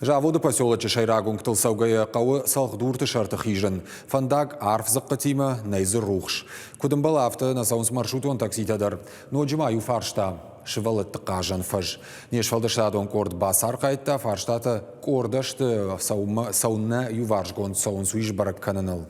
Заводы поселочы сӕйраг уынгтыл цӕугӕйӕ хъӕуы цӕлхдурты сӕрты хизын. Фӕндаг арф дзыхъхъытимӕ, нӕй дзы рухс. Куыд ӕмбӕлы, афтӕ нӕ цӕуынц маршрутон такситӕ дӕр. Ноджы ма иу фарста – сывӕллӕтты хъазӕн фӕз. Не сфӕлдыстадон къорд бацархайдта фарстатӕ къордӕсты цӕуыннӕ иуварсгонд цӕуынц, уый сбӕрӕг кӕныныл.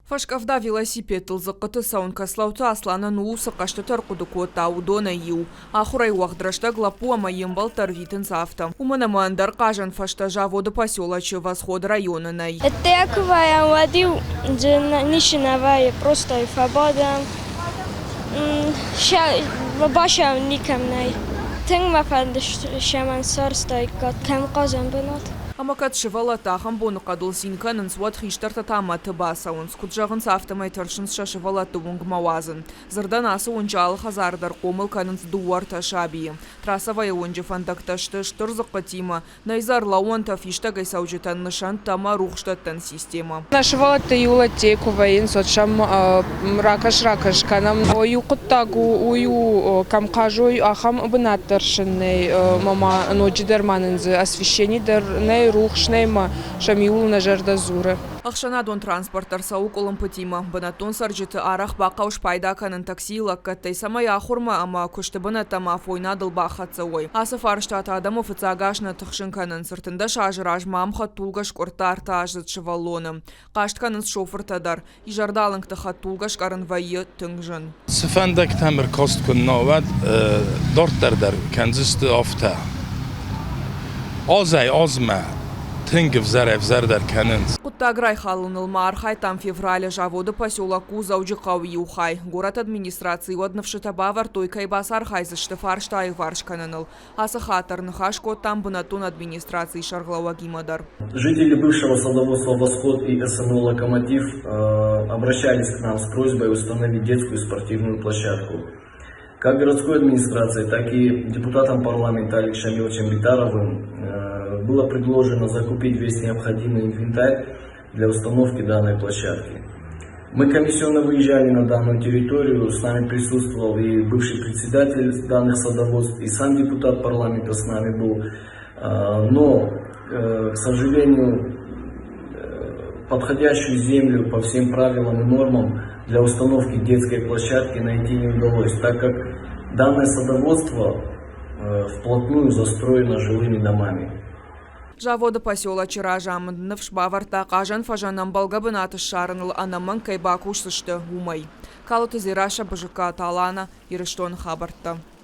Фӕскъӕвда велосипедтыл дзыхъхъыты цӕуын Кӕслауты Асланӕн у, цы хъӕзтытӕ ӕрхъуыды кодта, уыдонӕй иу. Ахуырӕй уӕгъд рӕстӕг лӕппу ӕмӕ йе мбӕлттӕ ӕрвитынц афтӕ. Уымӕн ӕмӕ ӕндӕр хъазӕн фӕзтӕ заводы поселочы Восход районы нӕй. Ӕддейӕ куы вӕййӕм, уӕд-иу дзы ницы нӕ вӕййы, просто фӕбадӕм, басӕуын никӕм нӕй. Тынг мӕ фӕнды сӕмӕн сарӕзтаиккат кӕм хъазӕн бынат. Ӕмӕ кӕд сывӕллӕттӕ ахӕм боныхъӕдыл цин кӕнынц, уӕд хистӕртӕ та мӕты бацӕуынц. Куыд зӕгъынц, афтӕмӕй тӕрсынц сӕ сывӕллӕтты уынгмӕ уадзын. Дзырдӕн, ацы уынджы алы хӕдзары дӕр хъомыл кӕнынц дыууӕ-ӕртӕ сабийы. Трассовӕйы уынджы фӕндӕгтӕ сты стыр дзыхъхъытимӕ, нӕй дзы ӕрлӕууӕнтӕ фистӕгӕй цӕуджытӕн нысӕнттӕ ӕмӕ рухсдӕттӕн системӕ. Нӕ сывӕллӕттӕ иу ӕдде куы вӕййынц, уӕд сӕм ракӕс-ракӕс кӕнӕм. Иу хъуыддаг у, уый у, кӕм хъазой, ахӕм бынат дӕр сын нӕй ӕмӕ ма ноджыдӕр ма нын дзы освещени дӕр нӕй, рухс нӕй ӕмӕ сӕм иууыл нӕ зӕрдӕ дзуры. Ӕхсӕнадон транспорт дӕр цӕуы къуылымпытимӕ. Бынӕттон цӕрджыты арӕх бахъӕуы спайда кӕнын таксийы лӕггӕдтӕй, цӕмӕй ахуырмӕ ӕмӕ куысты бынӕттӕм афойнадыл бахӕццӕ уой. Ацы фарстатӕ адӕмы фыццаг аз нӕ тыхсын кӕнынц. 13 азы размӕ ам хӕдтулгӕ скъуырдта ӕртӕаздзыд сывӕллоны. Хъаст кӕнынц шофыртӕ дӕр. Изӕрдалынгты хӕдтулгӕ скъӕрын вӕййы тынг зын. Цы фӕндӕгтӕм ӕркаст куыннӕ, уӕд дарддӕр дӕр кӕндзысты афтӕ. Азӕй-азмӕ тынг ӕвзӕрӕй-ӕвзӕрдӕр кӕнынц. Хъуыддаг райхалыныл ма архайдтам февралы заводы поселок у Дзӕуджыхъӕуы иу хай. Горӕты администрацийы уӕд ныфсытӕ бавӕрдтой, кӕй бацархайдзысты фарста аиуварс кӕныныл. Ацы хатт дӕр ныхас кодтам бынӕттон администрацийы сӕргълӕууӕгимӕ дӕр. Жители бывшего садоводства «Восход» и СНО «Локомотив» обращались к нам с просьбой установить детскую спортивную площадку. Как городской администрации, так и депутатам парламента Алексеем Шамиловичем Битаровым было предложено закупить весь необходимый инвентарь для установки данной площадки. Мы комиссионно выезжали на данную территорию, с нами присутствовал и бывший председатель данных садоводств, и сам депутат парламента с нами был. Но, к сожалению, подходящую землю по всем правилам и нормам для установки детской площадки найти не удалось, так как данное садоводство вплотную застроено жилыми домами. Заводы поселочы разамынд ныфс бавӕрдта хъазӕн фӕзӕн ӕмбӕлгӕ бынат ссарыныл ӕнӕмӕнг кӕй бакусдзысты, уымӕй. Калоты Дзерассӕ, Бызыккаты Алана, Ирыстоны хабӕрттӕ.